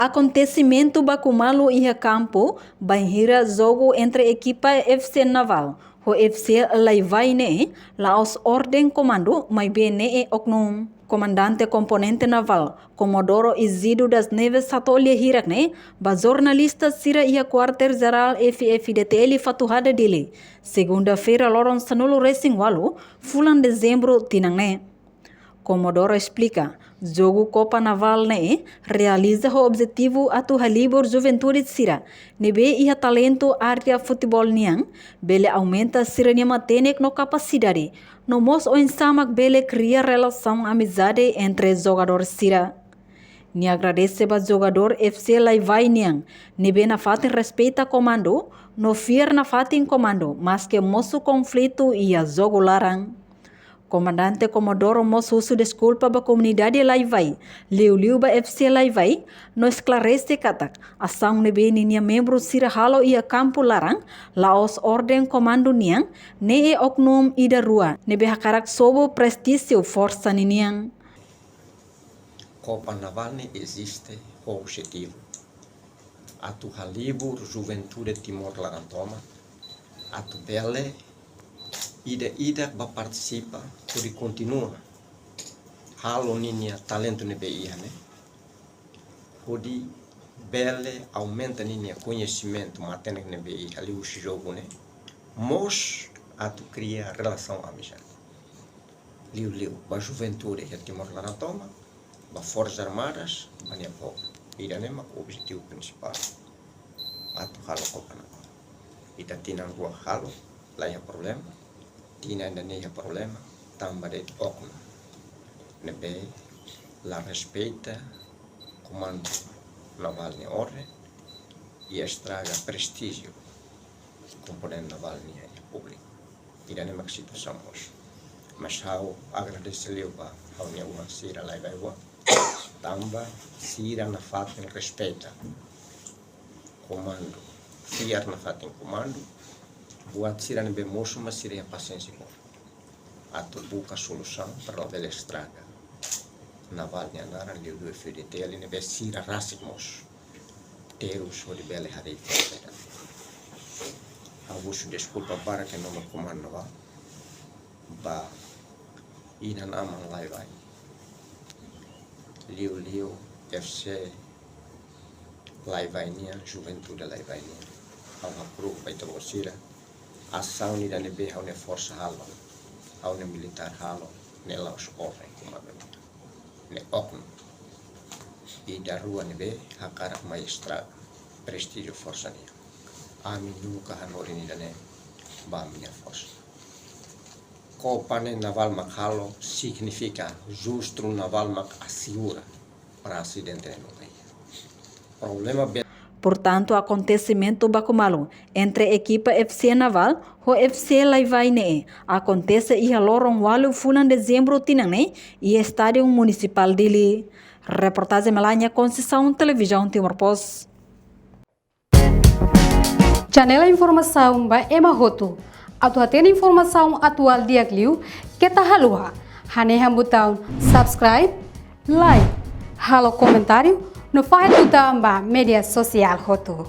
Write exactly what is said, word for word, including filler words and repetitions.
Akontesimentu baku malu iha kampu bainhira jogu entre ekipa F C Naval ho F C Laivai ne'e la'ós orden komandu, maibé ne'e oknum. Komandante Komponente Naval, Comodoro Izido das Neves, hato'o lia hirak ne'e ba jornalista sira iha Kuartél Jerál F F D T L Fatuhada, Dili, segunda-feira, loron sanulu-resin-ualu fulan Dezembru tinan ne'e. Comodoro esplika, jogu Copa Naval ne'e realiza ho objetivu atu halibur juventude sira ne'ebé iha talentu área futeból nian, bele aumenta sira-nia matenek no kapasidade, no mós oinsá mak bele kria relasaun amizade entre jogadór sira. Nia agradese ba jogadór F C Laivai nian ne'ebé nafatin respeita komandu, no fiar nafatin komandu maske mosu konflitu iha jogu laran. Komandante Comodoro mós husu deskulpa ba komunidade Laivai, liuliu ba F C Laivai, no esklarese katak asaun ne'ebé ninia membru sira halo iha kampu laran la'ós orden komandu nian, ne'e oknum ida-rua ne'ebé hakarak sobu prestíjiu forsa ninian. Copa Naval ne'e eziste ho objetivu atu halibur juventude Timor laran tomak, atu bele ida-idak bá partisipa, hodi kontinua halo ninia talentu ne'ebé iha ne'e, hodi bele aumenta ninia koñesimentu, matenek ne'ebé iha liuhusi jogu ne'e, mós atu kria relasaun amizade. Liuliu ba juventude iha Timor laran tomak, ba Forsas Armadas, ba nia povu. Ida-ne'e mak objetivu prinsipál atu halo Copa Naval. Ita tinan rua halo, la iha problema. Tinan ida-ne'e iha problema, tanba de'it oknum ne'ebé la respeita Komandu Naval nia orden, i estraga prestíjiu Komponente Naval nian iha públiku. Ida-ne'e mak situasaun mós. Mas ha'u agradese liu ba ha'u-nia oan sira Laivai oan, tanba sira nafatin respeita komandu, fiar nafatin komandu, buat sira ne'ebé mosu, mas sira iha pasiénsia boot atu buka solusaun para labele estraga Naval nia naran, liuliu F D T L ne'ebé sira rasik mós terus hodi bele haree festa. Ha'u husu deskulpa barak iha nome Komandu Naval ba inan-aman Laivai, liuliu F C Laivai nian, juventude Laivai nian. Ha'u hakru'uk ba ita-boot sira, asaun ida ne'ebé ha'u-nia forsa halo, ha'u-nia militár halo, ne'e la'ós orden komandu nian, ne'e oknum ida-rua ne'ebé hakarak mai estraga prestíjiu forsa nian. Ami nunka hanorin ida-ne'e ba ami-nia forsa. Copa ne'e Naval mak halo, signifika justru Naval mak asegura para asidente ne'e nunka iha. Problema be- Portantu, akontesimentu baku malu entre ekipa F C Naval ho F C Laivai ne'e akontese iha loron ualu fulan Dezembru tinan ne'e iha Estádiu Munisipál Dili. Reportajen Melania Conceição, Televizaun Timor Post. Janela informasaun ba ema hotu. Atu hatene informasaun atuál di'ak liu, keta haluha hanehan butaun subscribe, like, halo komentáriu, no fahe tutan ba média sosiál hotu.